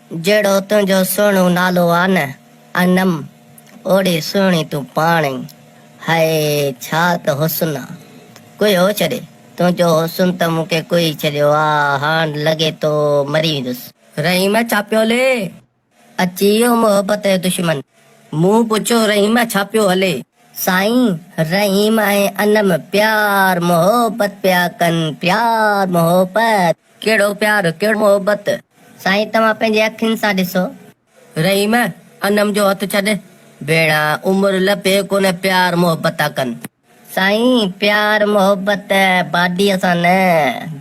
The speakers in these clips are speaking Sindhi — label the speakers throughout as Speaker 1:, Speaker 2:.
Speaker 1: جهڙو تنهنجو سهڻو نالو آ نه انم، اوڙي سهڻي تون پاڻ ئي. هاء ڇا ته حسن آ. ڪوئي هو ڇڏي. تنهنجو حسن ته مون کي ڪوئي ڇڏيو آ. هاڻ لڳي ٿو مري ويندس. رحيم ڇا پيو هلي؟ اچي ويو محبت جو دشمن. مون پڇيو رحيم ڇا پيو هلي؟ سائين رحيم ۽ انم پيار محبت پيا ڪن پيار محبت. ڪهڙو پيار ڪهڙو محبت؟ سائين توهان پنهنجي اکين سان ڏسو. رحيم انم جو هٿ ڇڏ. ڀيڻا عمر لڀي ڪونه پيار محبت ٿا ڪن. سائين پيار محبت باڊيء سان نه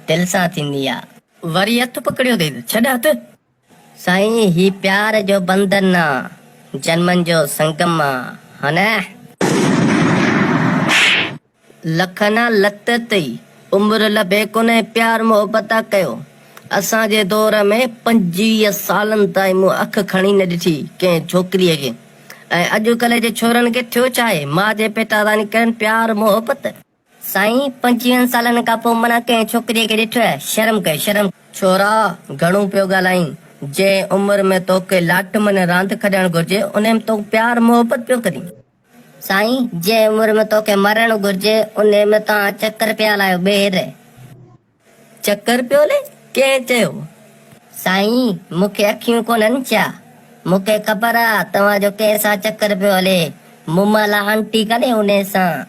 Speaker 1: دل سان ٿيندي آ. وري هٿ پڪڙيو اٿئي ته ڇڏ هٿ. سائين هي پيار جو بندن آ، جنمن جو سنگم آ، ها نه؟ لکن آ لت تئي، عمر لڀي ڪونه پيار محبت آ ڪيو. اسان جي دور ۾ 25 سالن تائين مون اک کڻي نه ڏٺي ڪنهن ڇوڪريء کي ۽ اڄڪلهه جي ڇورن کي ٿيو ڇا آهي ماء جي پيٽان تائين ڪرن پيار محبت. سائين پنجويهن سالن کان پوء منا ڪنهن ڇوڪريء کي ڏٺو آهي؟ شرم ڪيو شرم. ڇورا گهڻو پيو ڳالهائين. جنهن عمر ۾ توکي لاٽ من راند کڏڻ گهرجي انهي ۾ تون پيار محبت پيو ڪرين. سائين جنهن عمر ۾ توکي مرڻ گهرجي انهي ۾ توهان چڪر پيا لايو ٻيهر. چڪر پيو هلي؟ ڪنهن چيو؟ سائين مون کي اکيون ڪونهن ڇا؟ مون کي خبر آ توهان جو ڪنهن سان چڪر پيو هلي. مومل آنٽي ڪانهي انهي سان.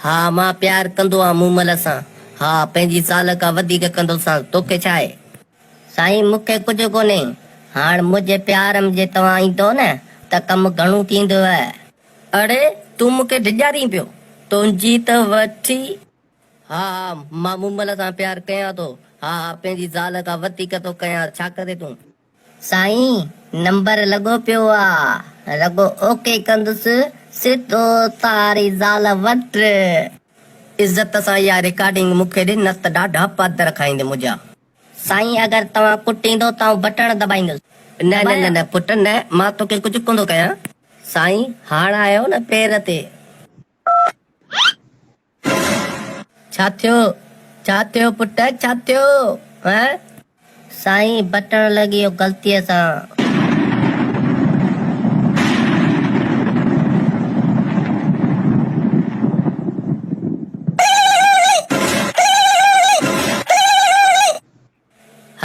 Speaker 1: ها مان پيار ڪندو آن مومل سان. ها پنهنجي زال کان وڌيڪ ڪندوسانس توکي ڇا آهي؟ سائين مون کي ڪجهه ڪونهي. هاڻ منهنجي پيار م جي توهان ايندو نه ته ڪم گهڻو ٿيندو. اڙي تون مون کي ڊيڄارين پيو. تنهنجي ته وٺي. ها ها مان مومل سان پيار ڪيان ٿو. ها ها پنهنجي زال کان وڌيڪ ٿو ڪيان ڇا ڪرين تون. سائين نمبر لڳو پيو آ رڳو اوڪي ڪندس سڌو تاري زال وٽ. عزت سان اها رڪارڊنگ مون کي ڏي نه ته ڏاڍا پادر کائيندين منهنجا. سائين اگر توهان ڪٽيندو ته آئون بٽڻ دٻائيندس. نه نه نه نه پٽ نه مان توکي ڪجهه ڪوندو ڪيان. سائين هاڻ آيو نه پير تي. ڇا ٿيو ڇا ٿيو پٽ ڇا ٿيو هين. سائين بٽڻ لڳي ويو غلطيء سان.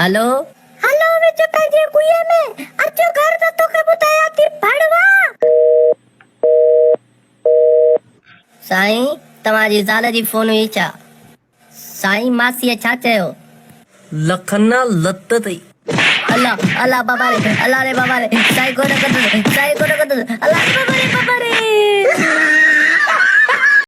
Speaker 1: هلو. هلو وچ پنهنجي ڪوئي ۾ اچ گهر ته توکي ٻڌايان ٿي ڀڙوا. سائين توهان جي زال جي فون هئي ڇا؟ سائين ماسيء ڇا چيو؟ لکنا لت تئي. الله الله بابا ري الله ري بابا ري سائين ڪونه ڪندس سائين ڪونه ڪندس.